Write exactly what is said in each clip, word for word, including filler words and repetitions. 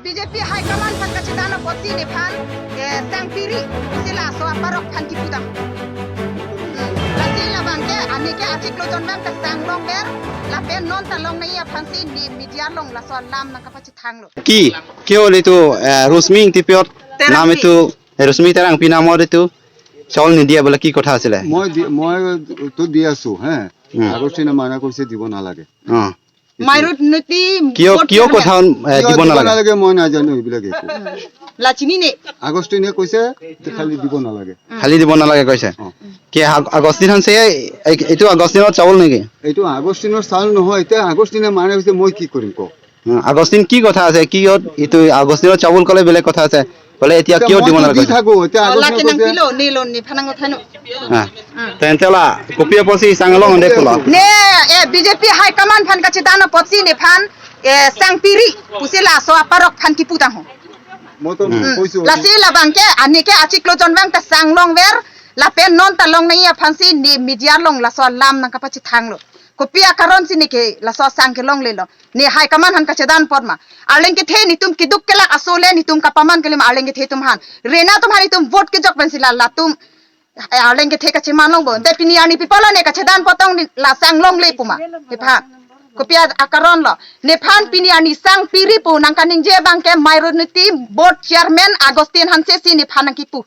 B J P High Command aphan kachedan apotsi nephan, eh, sangpiri pusi laso aparok aphan kipu tang. Hmm. Lasi labang ke, ani ke achiklo jon abang ke sang longver, lapen non ta longnei aphansi ne media along laso alam nangkapachethanglo. কি, কি হ'ল এইটো, এ, ৰশ্মি ইংতিপিয়ত নাম এইটো, এ, ৰশ্মি তেৰাংপি নামৰ এইটো চাউল নিদিয়া বোলে কি কথা আছিলে? মই দি-, মইতো দি আছো, হে। উম। আগষ্টিনে মানা কৰিছে দিব নালাগে। অ। মাইনৰিটি কিয়, ভোট কিয় চেয়াৰমেন। কথা, এ, কিয় দিব দিব নালাগে? নালাগে মই নাজানো এইবিলাক একো। লাচিনি নে? আগষ্টিনে কৈছে যে খালি দিব নালাগে। খালি দিব নালাগে কৈছে। অ। কি আগ-, আগষ্টিন হানছে এই, এইটো আগষ্টিনৰ চাউল নেকি? এইটো আগষ্টিনৰ চাউল নহয়, এতিয়া আগষ্টিনে মানা কৰিছে মই কি কৰিম কওক? উম, আগষ্টিন কি কথা আছে? কি হত এইটো আগষ্টিনৰ চাউল ক'লে বেলেগ কথা আছে। বোলে এতিয়া এতিয়া কিয় দিব মইতো নালাগে দি কৈছে? থাকো, এতিয়া অ, আগষ্টিনে লাকি কৈছে নাংপিলো, নে lo, ne phanang uthanu. হা। উম। তেন্তে লা, কপি আপচি চাং লং দে পুলা। Ne, eh, B J P High Command aphan kachedan apotsi nephan, eh, sangpiri pusi laso aparok aphan kipu tang ho. মইতো উম। কৈছো। Lasi labang ke, ani ke achiklo jon abang ta sang longver, lapen non ta longnei aphansi ne media along laso alam nangkapachethanglo. Kopi akaron si ne ke laso asang kelonglelo. Ne High Command aphan kachedan apot ma. Arleng kethe netum keduk kelak aso le netum kapaman kali ma arleng kethe atum aphan. Rena atum aphan netum vote kejok pensi la latum, eh, arleng kethe kacheman longpo. Te pini arni pi apotlo ne kachedan apot tong ne la sang longle pu ma. Nephan. Kopi akaron lo. Nephan pini arni sangpiri pu nangkaningje abang ke mairuniti board chairman Agustin Hanse si nephan nangkipu.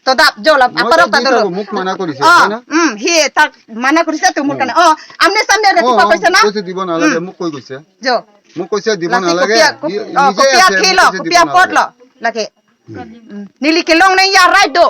To dap jo la মই aparok তো ta দি dolo. থাকো, মোক মানা কৰিছে, অ, হয় না? উম, হি তাক মানা কৰিছে তো মোৰ অ। কাৰণে। অ, আমনে চামনে অ, ৰাতিপুৱা অ, কৈছে না? কৈছে দিব নালাগে, উম। মোক কৈ গৈছে। Jo. মোক কৈছে দিব Lasi নালাগে। কপিয়া, নি-, কপিয়া, নিজে কপিয়া আছে, মোক খেলো, কৈছে দিব কপিয়া নালাগে। পটলো। Lake. উম। Neli kelongnei ya right do.